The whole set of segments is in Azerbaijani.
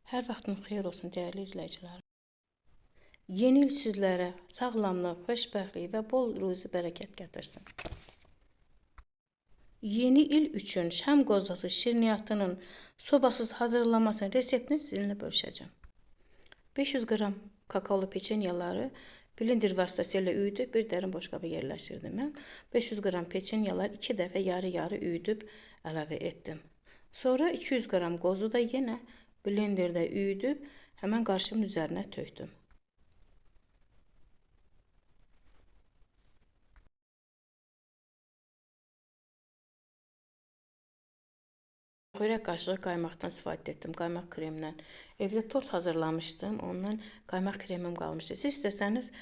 Hər vaxtınız xeyir olsun dəyərli izləyicilərim. Yeni il sizlərə sağlamlıq, xoşbəxtlik və bol ruzi bərəkət gətirsin. Yeni il üçün şam qozası şirniyyatının sobasız hazırlanmasının reseptini sizinlə bölüşəcəm. 500 qram kakaolu peçenyaları blender vasitəsilə üyüdüb bir dərin boşqaba yerləşdirdim mən. 500 qram peçenyaları 2 dəfə yarı-yarı üyüdüb əlavə etdim. Sonra 200 qram qozu da yenə blenderdə üyüdüb həmən qarışımın üzərinə tökdüm. Xörək qaşığı qaymaqdan istifadə etdim, qaymaq kremdən. Evdə tort hazırlamışdım, ondan qaymaq kremim qalmışdı. Siz istəsəniz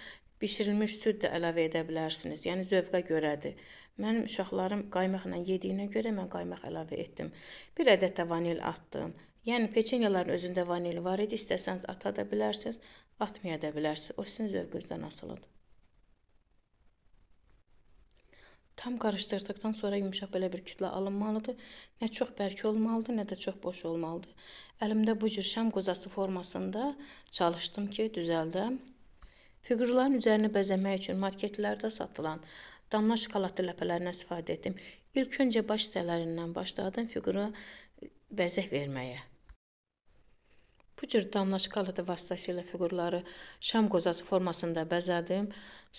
bişirilmiş süd də əlavə edə bilərsiniz. Yəni zövqə görədir. Mənim uşaqlarım qaymaqla yediyinə görə mən qaymaq əlavə etdim. Bir ədəd də vanil atdım. Yəni peçenyaların özündə vanil var idi. İstəsəniz ata da bilərsiniz, atmaya da bilərsiniz. O sizin zövqünüzdən asılıdır. Tam qarışdırdıqdan sonra yumşaq belə bir kütlə alınmalıdır. Nə çox bərk olmalıdır, nə də çox boş olmalıdır. Əlimdə bu cür şam qozası formasında çalışdım ki, düzəldəm. Fiqurların üzərini bəzəmək üçün marketlərdə satılan damla şokoladlı ləpələrindən istifadə etdim. İlk öncə baş hissələrindən başladım fiqura bəzək verməyə. Bu cür damla şokoladı vasitəsilə fiqurları şam qozası formasında bəzədim.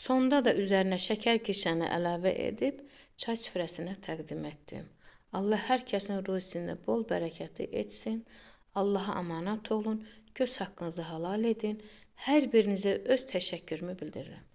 Sonda da üzərinə şəkər kirşəni əlavə edib çay süfrəsinə təqdim etdim. Allah hər kəsin ruzisini bol bərəkətli etsin. Allaha amanət olun. Göz haqqınızı halal edin. Hər birinizə öz təşəkkürümü bildirirəm.